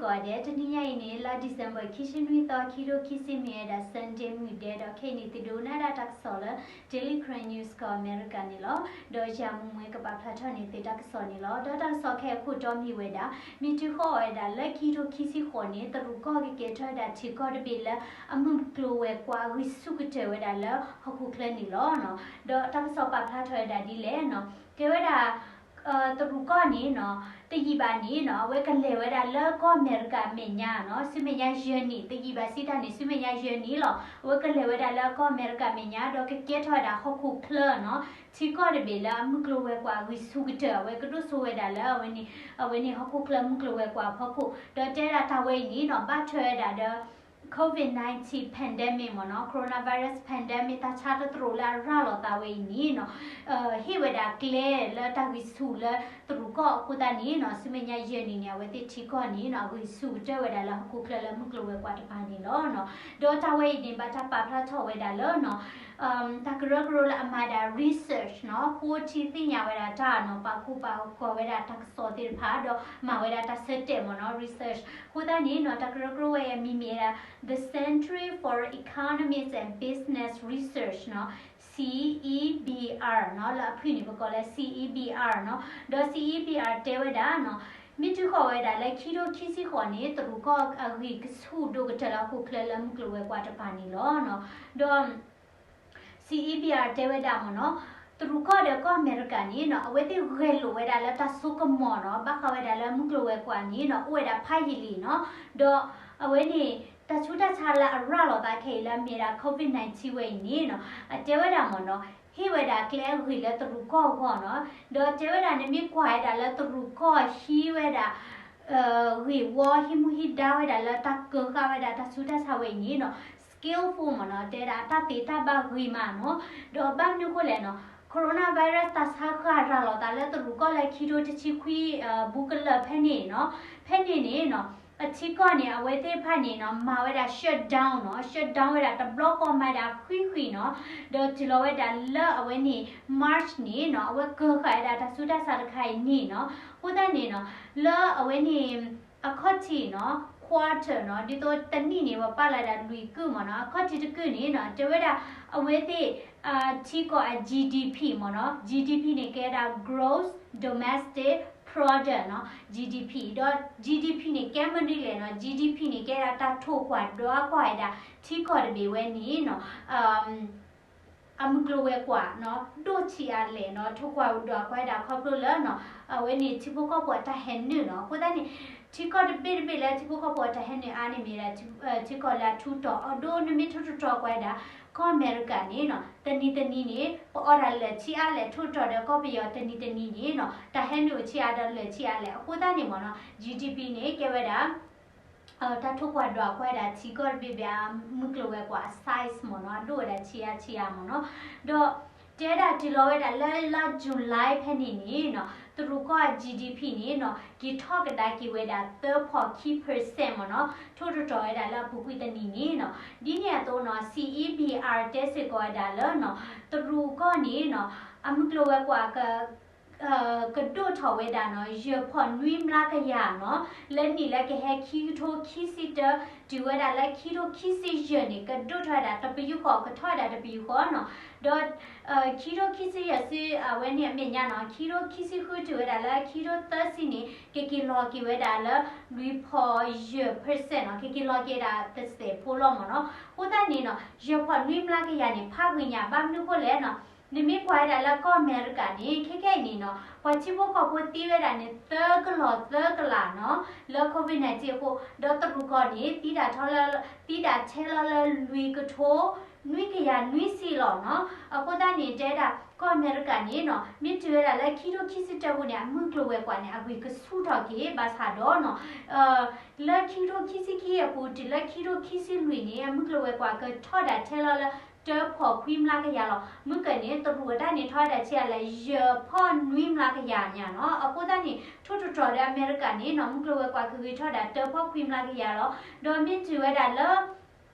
ကိးဂၤဒဲး, တနံၤညါအံၤန့ၣ် လါ December ခံဆံနွံသီ ခံကထိခံဆံ မ့ၢ်ဝဲဒၣ် Sunday မုၢ်ဒဲး ဒီးခဲအံၤန့ၣ် သုဒိးနၣ်ဒၣ်တၢ်ကစီၣ်လၢ Daily Karen News ကီၢ်အမဲရကၤန့ၣ်လီၤ. ဒီးယၤမူမွဲကပာ်ဖျါထီၣ်န့ၢ်သုတၢ်ကစီၣ်န့ၣ်လီၤ. ဒီးတၢ်ကစီၣ်ခဲအံၤအခိၣ်တီမ့ၢ်ဝဲဒၣ် မ့ၢ်တုၤဃီၤဝဲဒၣ်လၢခံကထိခံဆံဃိးန့ၣ် တရူးကီၢ်ကကဲထီၣ်ဝဲဒၣ်ထံကီၢ်တဘ့ၣ်လၢ အမုၢ်ကျိၤဝဲၤကွာ်အဂံၢ်ဆူၣ်ကတၢၢ်ဝဲဒၣ်လၢဟီၣ်ခိၣ်ချၢန့ၣ်လီၤ. ဒီးတၢ်ကစီၣ်ပာ်ဖျါထီၣ်ဝဲဒၣ်ဒ်လဲၣ်န့ၣ် တဲဝဲဒၣ် တရူးကီၢ်န့ၣ်န့ၣ် တယံာ်ဘၣ်န့ၣ်န့ၣ် အဝဲကလဲၤဝဲဒၣ်လၢကီၢ်အမဲရကၤအမဲာ်ညါန့ၣ် ဆူမဲာ်ညါယဲၢ်နံၣ်, တယံာ်ဘၣ်စံးတၢ်န့ၣ် ဆူမဲာ်ညါယဲၢ်နံၣ်လီၤ. အဝဲကလဲၤဝဲဒၣ်လၢကီၢ်အမဲရကၤအမဲာ်ညါ ဒီးကကဲထီၣ်ဝဲဒၣ်ဟီၣ်ခိၣ်ချၢန့ၣ် ထံကီၢ်တဘ့ၣ်လၢအမုၢ်ကျိၤဝဲၤကွာ်အဂံၢ်ဆူၣ်ကတၢၢ် အဝဲကဒိၣ်စိဝဲဒၣ်လၢအဝဲန့ၣ် အဝဲန့ၣ်ဟီၣ်ခိၣ်ချၢမုၢ်ကျိၤဝဲၤကွာ်အဖီခိၣ် ဒီးတဲဒၣ်တၢ်ဝဲအံၤန့ၣ်န့ၣ် ဘၣ်ထွဲဝဲဒၣ်ဒီး COVID nineteen pandemic မ့ၢ်န့ၣ် coronavirus pandemic တၢ်ဆါတတြိာ်လၢအရၤလီၤသးဝဲအံၤန့ၣ်န့ၣ် ဟ့ၣ်ဝဲဒၣ်ကျဲလၢတၢ်ဂံၢ်ဆူၣ်လၢတရူးကီၢ်အဃိသတးန့ၣ်န့ၣ် ဆူမဲာ်ညါယဲၢ်နံၣ်န့ၣ် အဝဲသ့ၣ်ထံကီၢ်န့ၣ်န့ၣ် အဂံၢ်ဆူၣ်ကတၢၢ်ဝဲဒၣ်လၢဟီၣ်ခိၣ်ချၢလၢမုၢ်ကျိၤဝဲၤကွာ်တဖၣ်န့ၣ်လီၤ. ဒီးတၢ်ဝဲအံၤန့ၣ် ဘၣ်တၢ်ပာ်ဖျါထီၣ်ဝဲဒၣ်လၢန့ၣ် တၢ်ကရၢကရိလၢအမၤဒၣ် research န့ၣ် ဃိထံသ့ၣ်ညါဝဲဒၣ်တၢ်န့ၣ် ပာ်ဖှိၣ်ပာ်ဃီၤဝဲဒၣ်တၢ်ကစီၣ်သ့ၣ်တဖၣ် ဒီးမၤဝဲဒၣ်တၢ်ဆၢတဲာ်မ့ၢ်န့ၣ် research အဃိသတးန့ၣ်န့ၣ် တၢ်ကရၢကရိဝဲအမံၤမ့ၢ်ဝဲဒၣ် The Centre for Economics and Business Research န့ၣ် CEBR န့ၣ် လၢအဖုၣ်န့ၣ် ပကိးလၢ CEBR န့ၣ် ဒီး CEBR တဲဝဲဒၣ်န့ၣ် မ့ၢ်တုၤဃီၤဝဲဒၣ်လၢခံကထိခံဆံဃိးန့ၣ် တရူးကီၢ်အဂံၢ်ကဆူၣ်ဒိၣ်ကတၢၢ်လၢဟီၣ်ခိၣ်ချၢလၢမုၢ်ကျိၤဝဲၤကွာ်တဖၣ်န့ၣ်လီၤ. ဒီး CEBR တဲဝဲဒၣ်မ့ၢ်န့ၣ် တရူးကီၢ်ဒီးကီၢ်အမဲရကၤန့ၣ်န့ၣ် အဝဲသ့ၣ်ဂဲၤလိာ်ဝဲဒၣ်လၢတၢ်စိကမီၤန့ၣ် ဘၣ်ဃးဝဲဒၣ်လၢမုၢ်ကျိၤဝဲၤကွာ်န့ၣ်န့ၣ် အိၣ်ဝဲဒၣ်ဖးယံာ်လံန့ၣ် ဒီးအဝဲန့ၣ် တၢ်ဆူးတၢ်ဆါလၢအရၤလီၤသးခဲအံၤလၢအမ့ၢ်ဒၣ် COVID nineteen ဝဲအံၤန့ၣ်န့ၣ် အတဲဝဲဒၣ်မ့ၢ်န့ၣ် ဟ့ၣ်ဝဲဒၣ်ကျဲအဂ့ၤလၢတရူးကီၢ်အဂီၢ်န့ၣ် ဒီးတဲဝဲဒၣ်နမ့ၢ်ကွၢ်ဝဲဒၣ်လၢတရူးကီၢ်ဟံးဝဲဒၣ် ဂ့ၢ်ဝီဟံးမူဟံးဒါဝဲဒၣ်လၢတၢ်ကၢဃာ်ဝဲဒၣ်တၢ်ဆူးတၢ်ဆါဝဲအံၤန့ၣ်န့ၣ် skillful မ့ၢ်န့ၣ် တဲဒၣ်အတၢ်သ့တၢ်ဘၣ်ဂ့ၤမးန့ၣ် ဒီးဘၣ်မနုၤဃိလဲၣ်န့ၣ် coronavirus တၢ်ဆါဃၢ်ရၤလီၤသးလၢတရူးကီၢ်လၢခံကထိတဆံခွံ ဘူးကလၢာ်ဖဲန့ၣ်န့ၣ် ဖဲန့ၣ်န့ၣ်န့ၣ် အထံကီၢ်န့ၣ် အဝဲသ့ၣ်တဖၣ်န့ၣ်န့ၣ် မၤဝဲဒၣ် shutdown န့ၣ် shutdown ဝဲဒၣ်တဘျီဃီမၤဒၣ်ဃံးဃံးန့ၣ် ဒီးတုၤလီၤဝဲဒၣ်လၢအဝဲန့ၣ် March န့ၣ်န့ၣ် အဝဲကၢဃာ်ဝဲဒၣ်တၢ်ဆူးတၢ်ဆါတခါအံၤန့ၣ်န့ၣ် အဃိသတးန့ၣ်န့ၣ် လၢအဝဲန့ၣ် အခီၣ်ထံးန့ၣ် quarter န့ၣ် ဒ်သိးတနံၣ်န့ၣ် ပပာ်လီၤဒၣ်လွံၢ်ကုၢ်မ့ၢ်န့ၣ် အခီၣ်ထံးတကုၢ်န့ၣ်န့ၣ် တဲဝဲဒၣ် အဝဲသ့ၣ် ထံကီၢ်အ GDP မ့ၢ်န့ၣ် GDP န့ၣ် ကဲဒၣ် gross domestic product န့ၣ် GDP ဒီး GDP န့ၣ် ကဲမနုၤလဲၣ်န့ၣ် GDP န့ၣ် ကဲဒၣ်တၢ်ထိၣ်ကွၢ်ဒွးကွၢ်ဝဲဒၣ် ထံကီၢ်တဘ့ၣ်ဝဲန့ၣ်န့ၣ် အမုၢ်ကျိၤဝဲၤကွာ်န့ၣ် ဒိၣ်ဆံးအါလဲၣ်န့ၣ် ထိၣ်ကွၢ်ဒွးကွၢ်ဝဲဒၣ်ခီဖျိလၢန့ၣ် အဝဲန့ၣ်ထံဖိကီၢ်ဖိအတၢ်ဟဲနုာ်န့ၣ် အဃိသတးန့ၣ် ထံကီၢ်တဘ့ၣ်တဘ့ၣ်လၢထံဖိကီၢ်ဖိအတၢ်ဟဲနုာ်အါန့ၣ်မ့ၢ်ဒၣ် ထံကီၢ်လၢအထူးတီၤ အဒိနမ့ၢ်ထူးတီၤကွၢ်ဝဲဒၣ် ကီၢ်အမဲရကၤန့ၣ်န့ၣ် တနံၤတနံၤန့ၣ် ပအီၣ်ဒၣ်လၢာ်ဆံးအါလဲၣ်ထိၣ်တီၤဒီးကီၢ်ပယီၤတနံၤတနံၤန့ၣ်န့ၣ် တၢ်ဟဲနုာ်အိၣ်ဆံးအါဒီးလၢာ်ဆံးအါလဲၣ် အဃိသတးန့ၣ်မ့ၢ်န့ၣ် GDP န့ၣ် ကဲဝဲဒၣ် တၢ်ထိၣ်ကွၢ်ဒွးကွၢ်ဝဲဒၣ်ထံကီၢ်တဘ့ၣ်ဘၣ် မုၢ်ကျိၤဝဲၤကွာ်အ size မ့ၢ်န့ၣ် အဒိၣ်ဝဲဒၣ်ဆံးအါဆံးအါမ့ၢ်န့ၣ် ဒီး တဲဒၣ်တုၤလီၤဝဲဒၣ်လၢလါ July ဖဲန့ၣ်န့ၣ်န့ၣ် တရူးကီၢ် GDP န့ၣ်န့ၣ် က့ၤထီၣ်ကဒါက့ၤဝဲဒၣ် သၢဖီၣ်ခံ percent မ့ၢ်န့ၣ် ထိၣ်တတြီၤဝဲဒၣ်လၢအပူၤကွံာ်တနံၤန့ၣ်န့ၣ် ဒ်န့ၣ်အသိးန့ၣ် CEBR တဲစ့ၢ်ကီးဝဲဒၣ်လၢန့ၣ် တရူးကီၢ်န့ၣ်န့ၣ် အမုၢ်ကျိၤဝဲၤကွာ် ကဒိၣ်ထီၣ်ဝဲဒၣ်န့ၣ် ယဲၢ်ဖီၣ်နွံမျးကယၤန့ၣ် လၢနံၣ်လၢကဟဲခံကထိခံဆံတၢ တုၤဝဲဒၣ်လၢခံကထိခံဆံယဲၢ်န့ၣ် ကဒိၣ်ထီၣ်ဝဲဒၣ်တပယူာ်ဃီ ကထီၣ်ဝဲဒၣ်တပယူာ်ဃီန့ၣ် ဒီး ခံကထိခံဆံယဲၢ်ဆူအဝဲန့ၣ်အမဲာ်ညါန့ၣ် ခံကထိခံဆံဃုတုၤဝဲဒၣ်လၢခံကထိသၢဆံန့ၣ် ကက့ၤလီၤက့ၤဝဲဒၣ်လၢ လွံၢ်ဖီၣ်ယဲၢ် percent န့ၣ် ကက့ၤလီၤက့ၤဒၣ်တစဲးဖိလီၤမ့ၢ်န့ၣ် အဃိသတးန့ၣ်န့ၣ် ယဲၢ်ဖီၣ်နွံမျးကယၤန့ၣ် ဖးဂ့ၤညါ ဘၣ်မနုၤဃိလဲၣ်န့ၣ် နမ့ၢ်ကွၢ်ဝဲဒၣ်လၢကီၢ်အမဲရကၤန့ၣ် ခဲခဲအံၤန့ၣ်န့ၣ် ပှၤထံဖိကီၢ်ဖိသံဝဲဒၣ်န့ၣ် သၢကလီၢ်သၢကလးန့ၣ် လၢ COVID nineteen အဃိ ဒီးတရူးကီၢ်န့ၣ် သံဒၣ်ထီလၢ သံဒၣ်ထဲလီၤလၢလွံၢ်ကထိ နွံကယၤနွံဆံလီၤန့ၣ် အဃိသတးန့ၣ် တဲဒၣ်ကီၢ်အမဲရကၤန့ၣ်န့ၣ် မ့ၢ်တုၤဝဲဒၣ်လၢခံကထိခံဆံတၢပူၤန့ၣ် အမုၢ်ကျိၤဝဲၤကွာ်န့ၣ် အဂံၢ်ကဆူၣ်ထီၣ်က့ၤ ဘၣ်ဆၣ်ဒီးန့ၣ် လၢခံကထိခံဆံခံအပူၤ တုၤလၢခံကထိခံဆံလွံၢ်န့ၣ် အမုၢ်ကျိၤဝဲၤကွာ်ကထီၣ်ဒၣ်ထဲလီၤလၢ တၢဖီၣ်ခွံမျးကယၤလီၤ. မုၢ်ကၢၢ်န့ၣ် တရူးအတၢ်န့ၣ်ထီၣ်ဝဲဒၣ်ဆံးအါလဲၣ် ယဲၢ်ဖီၣ်နွံမျးကယၤညါန့ၣ် အဃိသတးန့ၣ် ထိၣ်တတြီၤဒီးအမဲရကၤန့ၣ်န့ၣ် မုၢ်ကျိၤဝဲၤကွာ်ကဂ့ၤထီၣ်ဒၣ်တၢဖီၣ်ခွံမျးကယၤလီၤ. ဒီးမ့ၢ်တုၤဝဲဒၣ်လၢ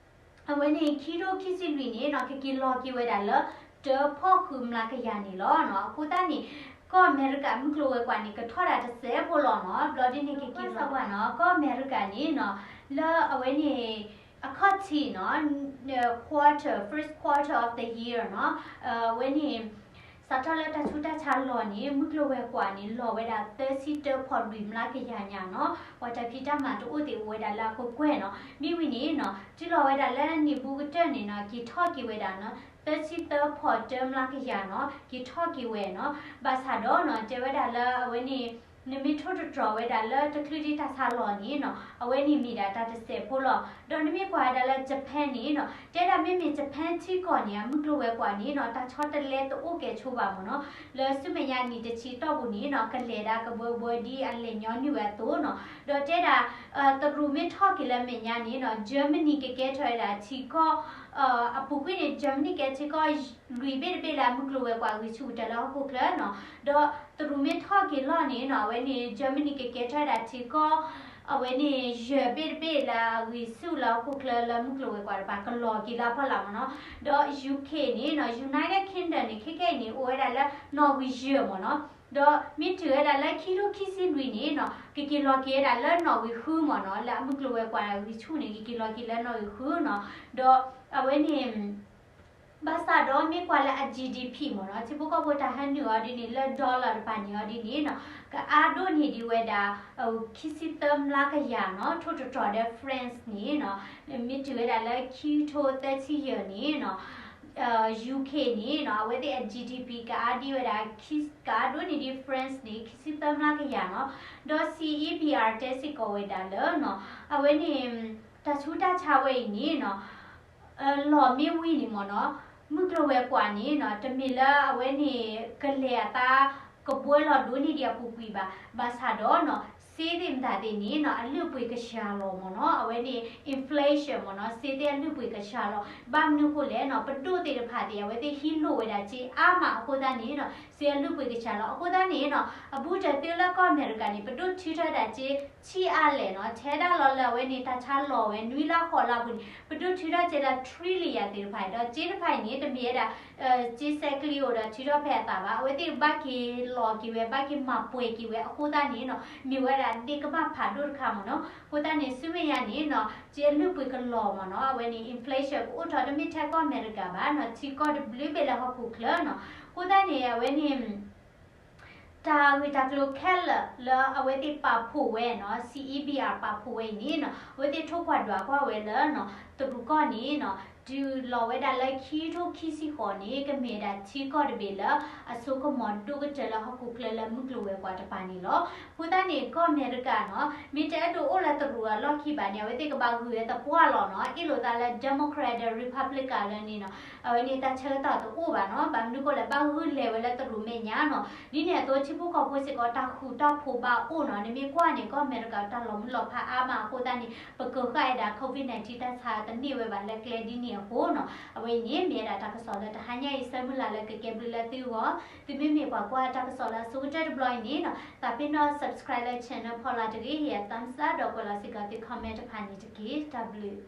အဝဲန့ၣ်ခံကထိခံဆံလွံၢ်န့ၣ်န့ၣ် ကက့ၤလီၤက့ၤဝဲဒၣ်လၢ တၢဖီၣ်ဃုမျးကယၤန့ၣ်လီၤနီၤ. အဃိသတးန့ၣ် ကီၢ်အမဲရကၤမုၢ်ကျိၤဝဲၤကွာ်န့ၣ် ကထီၣ်ဒၣ်တစဲးဖိလီၤနီၤ. ဘျီဒ်န့ၣ် ကက့ၤလီၤကွၢ်နီၤ ကီၢ်အမဲရကၤန့ၣ်နီၤ လၢအဝဲန့ၣ် အခီၣ်ထံးနီၤ quarter, first quarter of the year နီၤ အဝဲန့ၣ် စးထီၣ်လၢတၢ်ဆူးတၢ်ဆါလီၤန့ၣ် မုၢ်ကျိၤဝဲၤကွာ်န့ၣ် လီၤဝဲဒၣ်သၢဆံတၢဖီၣ်လွံၢ်မျးကယၤညါနီၤ. ပှၤတၢ်ဖံးတၢ်မၤတအိၣ်သ့ၣ်အိၣ်ဝဲဒၣ်လၢအကကွဲၢ်နီၤ. မ့ၢ်ဝံၤန့ၣ်နီၤ တုၤလီၤဝဲဒၣ်လၢနံၣ်ဘူးကတၢၢ်န့ၣ်နီၤ က့ၤထီၣ်က့ၤဝဲဒၣ်နီၤ သၢဆံသၢဖီၣ်တၢမျးကယၤနီၤ က့ၤထီၣ်က့ၤဝဲနီၤ. ဘၣ်ဆၣ်ဒီးနီၤ တဲဝဲဒၣ်လၢအဝဲန့ၣ် နမ့ၢ်ထိၣ်သတြီၤဝဲဒၣ်လၢတချုးဒံးတၢ်ဆါလီၤန့ၣ်နီၤ အဝဲန့ၣ်မ့ၢ်ဒၣ်တၢ်တစဲးဖိလီၤ. ဒီးနမ့ၢ်ကွၢ်ဝဲဒၣ်လၢ Japan န့ၣ်နီၤ တဲဒၣ်မ့မ့ၢ် Japan ထံကီၢ်န့ၣ် အမုၢ်ကျိၤဝဲၤကွာ်န့ၣ်နီၤ တၢ်ဆီတလဲတအိၣ်ကဲဆိဘၣ်မ့ၢ်နီၤ. လၢဆူမဲာ်ညါနံၣ်တဆံတီၢ်ပူၤန့ၣ်နီၤ ကလဲၤဒၣ်ကဘှီဘှီဒ်အလဲၤညီနုၢ်ဝဲအသိးနီၤ. ဒီးတဲဒၣ် တရူးမ့ၢ်ထီၣ်က့ၤလၢမဲာ်ညါန့ၣ်နီၤ Germany ကကဲထီၣ်ဝဲဒၣ်ထံကီၢ် အပူၤကွံာ်န့ၣ် Germany ကဲထံကီၢ်လွံၢ်ဘ့ၣ်တဘ့ၣ်လၢအမုၢ်ကျိၤဝဲၤကွာ်ဂံၢ်ဆူၣ်ကတၢၢ်လၢဟီၣ်ခိၣ်ချၢနီၤ. ဒီးတရူးမ့ၢ်ထီၣ်က့ၤလီၢ်န့ၣ်နီၤ အဝဲန့ၣ် Germany ကကဲထီၣ်ဝဲဒၣ်ထံကီၢ် အဝဲန့ၣ်ယဲၢ်ဘ့ၣ်တဘ့ၣ်လၢအဂံၢ်ဆူၣ်လၢဟီၣ်ခိၣ်ချၢလၢမုၢ်ကျိၤဝဲၤကွာ်တပၤ ကလီၤက့ၤလၢအဖီလာ်မ့ၢ်နီၤ. ဒီး UK န့ၣ်နီၤ United Kingdom န့ၣ် ခဲကနံၣ်အံၤန့ၣ် အိၣ်ဝဲဒၣ်လၢနီၣ်ဂံၢ်ယဲၢ်မ့ၢ်နီၤ. ဒီးမ့ၢ်တုၤဝဲဒၣ်လၢခံထိခံဆံလွံၢ်န့ၣ်နီၤ ကက့ၤလီၤက့ၤဝဲဒၣ်လၢနီၣ်ဂံၢ်ဃုမ့ၢ်နီၤ. လၢအမုၢ်ကျိၤဝဲၤကွာ်ဂံၢ်ဆူၣ်န့ၣ် ကက့ၤလီၤက့ၤလၢနီၣ်ဂံၢ်ဃုနီၤ. ဒီးအဝဲန့ၣ် ဘၣ်ဆၣ်ဒီးမ့ၢ်ကွၢ်လၢအ GDP မ့ၢ်နီၤ ထံဖိကီၢ်ဖိတၢ်ဟဲနုာ်အီၤဒ်န့ၣ် လၢ dollar တပၤန့ၣ်အီၤဒ်န့ၣ်နီၤ ကအါဒိၣ်န့ၢ်ဒံးဝဲဒၣ် ခံဆံသၢမျးကယၤနီၤ ထိၣ်တတြီၤဒီး France န့ၣ်နီၤ မ့ၢ်တုၤဝဲဒၣ်လၢခံထိသၢဆံယဲၢ်န့ၣ်နီၤ UK န့ၣ်နီၤ အဝဲသ့ၣ်အ GDP ကအါဒံးဝဲဒၣ် ကအါဒိၣ်န့ၢ်ဒံး France န့ၣ် ခံဆံသၢမျးကယၤနီၤ. ဒီး CEBR တဲစ့ၢ်ကီးဝဲဒၣ်လၢနီၤ အဝဲန့ၣ် တၢ်ဆူးတၢ်ဆါဝဲအံၤန့ၣ်နီၤ လီၤမ့ၢ်ဝံၤန့ၣ်မ့ၢ်နီၤ မုၢ်ကျိၤဝဲၤကွာ်န့ၣ်နီၤ တမ့ၢ်လၢအဝဲန့ၣ် ကလဲၤအသး ကဘှီလီၤဒိၣ်န့ၢ်ဒံးအပူၤကွံာ်ဘၣ်. ဘၣ်ဆၣ်ဒီးနီၤ စ့သ့ၣ်မတၤသ့ၣ်န့ၣ်နီၤ အလုၢ်အပှ့ၤကစှၤလီၤမ့ၢ်နီၤ အဝဲန့ၣ် inflation မ့ၢ်နီၤ စ့သ့ၣ်အလုၢ်အပှ့ၤကစှၤလီၤ. ဘၣ်မနုၤဃိလဲၣ်နီၤ ပဒိၣ်သ့ၣ်တဖၣ်သ့ၣ် အဝဲသ့ၣ်ဟံးလိၢ်ဝဲဒၣ်စ့အါမးအဃိသတးန့ၣ်နီၤ စ့အလုၢ်အပှ့ၤကစှၤလီၤ. အဃိသတးန့ၣ်နီၤ အဘူးတၢၢ်သ့လၢကီၢ်အမဲရကၤန့ၣ် ပဒိၣ်ထုးထီၣ်ဝဲဒၣ်စ့ ဆံးအါလဲၣ်နီၤ ထဲဒၣ်လီၤလၢအဝဲန့ၣ် တၢ်ဆါလီၤဝဲ နွံလါဃိးလါပူၤန့ၣ် ပဒိၣ်ထုးထီၣ်စ့လၢ trillion သ့ၣ်တဖၣ်အံၤ ဒီးစ့တဖၣ်အံၤန့ၣ် တမ့ၢ်ဝဲဒၣ် စ့ဆဲးကျိးအိၣ်ဒီးထုးထီၣ်ဖဲအသးဘၣ်. အဝဲသ့ၣ်ဘၣ်က့ၤလီၤက့ၤဝဲ ဘၣ်က့ၤမၤပှဲၤက့ၤဝဲအဃိသတးန့ၣ်နီၤ မ့ၢ်ဝဲဒၣ်ဒ့ကမၣ်ဖးဒိၣ်တခါမ့ၢ်နီၤ. အဃိသတးန့ၣ် ဆူမဲာ်ညါန့ၣ်နီၤ စ့အလုၢ်အပှ့ၤကလီၤမ့ၢ်နီၤ အဝဲန့ၣ် inflation ကအိၣ်ထီၣ်တမ့ၢ်ထဲကီၢ်အမဲရကၤဘၣ်နီၤ ထံကီၢ်တဘျုးဘ့ၣ်လၢဟီၣ်ခိၣ်ချၢနီၤ. အဃိသတးန့ၣ် အဝဲန့ၣ် တၢ်ဂ့ၢ်တၢ်ကျိၤခဲလၢာ်လၢအဝဲသ့ၣ်ပာ်ဖှိၣ်ဝဲနီၤ CEBR ပာ်ဖှိၣ်ဝဲအံၤန့ၣ်နီၤ အဝဲသ့ၣ်ထိၣ်ကွၢ်ဒွးကွၢ်ဝဲလၢနီၤ တရူးကီၢ်န့ၣ်နီၤ တုၤလီၤဝဲဒၣ်လၢခံထိခံဆံဃိးန့ၣ် ကမ့ၢ်ဝဲဒၣ်ထံကီၢ်တဘ့ၣ်လၢအစိကမီၤဒိၣ်ကတၢၢ်လၢဟီၣ်ခိၣ်ချၢလၢမုၢ်ကျိၤဝဲၤကွာ်တပၤန့ၣ်လီၤ. အဃိသတးန့ၣ် ကီၢ်အမဲရကၤနီၤ မ့ၢ်တအဲၣ်ဒိးအိၣ်လၢတရူးအလီၢ်ခံဘၣ်န့ၣ် အဝဲသ့ၣ်ကဘၣ်ဂုာ်ဝဲသပှၢ်လီၤနီၤ အ့ၣ်လိာ်သးလၢ Democrat ဒီး Republican လၢန့ၣ်နီၤ အဝဲန့ၣ်တၢ်ဆၢကတီၢ်တအိၣ်ဘၣ်နီၤ ဘၣ်မနုၤဃိလဲၣ် ဘၣ်ဂုာ်လဲၤဝဲလၢတရူးမဲာ်ညါနီၤ ဒ်န့ၣ်အသိး ထံဖိကီၢ်ဖိစ့ၢ်ကီးတၢ်ဃူတၢ်ဖိးဘၣ်အိၣ်နီၤ နမ့ၢ်ကွၢ်န့ၣ် ကီၢ်အမဲရကၤတၢ်လီၤမုၢ်လီၤဖးအါမးအဃိသတးန့ၣ် ပကၢဃာ်ဝဲဒၣ် COVID nineteen တၢ်ဆါတန့ၢ်ဝဲဘၣ်လၢကျဲဒ်န့ၣ်အဃိနီၤ အဝဲအံၤန့ၣ် မ့ၢ်ဝဲဒၣ်တၢ်ကစီၣ်လၢတဟါညါအံၤဆၢမုၢ်လၢ်လၢကကဲဘျုးလၢသုဂီၢ် သုမ့မ့ၢ်ပှၤကွၢ်တၢ်ကစီၣ်လၢအဆိကတၢၢ်တဘျီအံၤန့ၣ်နီၤ သးပ့ၤနီၣ် subscribe လၢ channel ဖီလာ်တဂ့ၤ ဟ့ၣ်ယၤ thumbs up ဒီးကွဲးလီၤစ့ၢ်ကီးသု comment တဖၣ်န့ၣ်တက့ၢ် တၢ်ဘျုး